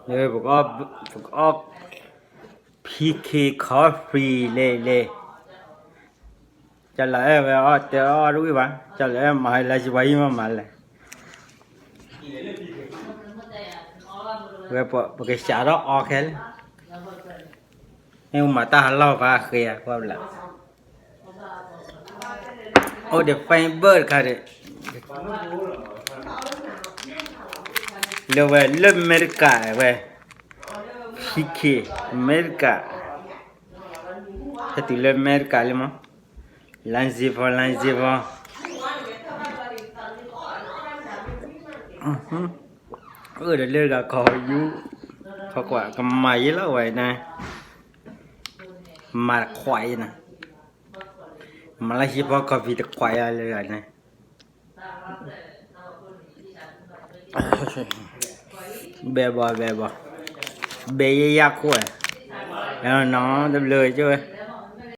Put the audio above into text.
ပကအီၣ် ပကအီၣ် P K coffee လဲၣ်လဲၣ်, ကၠီလီၤအဲၣ်ဝဲအီၣ်တဲအီၣ်တဝံၣ်ဘၣ်, ကၠီလီၤအဲၣ်မၤဟဲလၢစပှၤဟံၣ်မးမးလဲၣ်, ဝဲပကစးထီၣ်အီခဲလၢာ်, မ့ၢ်မၤတၢ်ဟးလီၢ်ဖးဃဲဧါ ကွၢ်ဘျး အိၣ်ဒီး fiber တခါဒီး လၢဝဲလၢအမဲရကၤ ဝဲ P K အမဲရကၤ, ဟဲတုၤလၢအမဲရကၤလံမး, လမ်းစ့ဖီ လမ်းစ့ဖီ, အၢၣ်ဒီးလၢတဂၤခီယူၤ, ခီကွၢ် ကမၤယဲလီၤဝဲန့ၣ်, မၤတခွးအံၤန့ၣ်, မၤလၢစ့ဖီ coffee တခွးယၤလၢတဂၤန့ၣ် ဘဲဘီ ဘဲဘီ, ဘဲယဲယၢ်ခိၣ်ဝဲ, နီတဘျီကၠိဝဲ,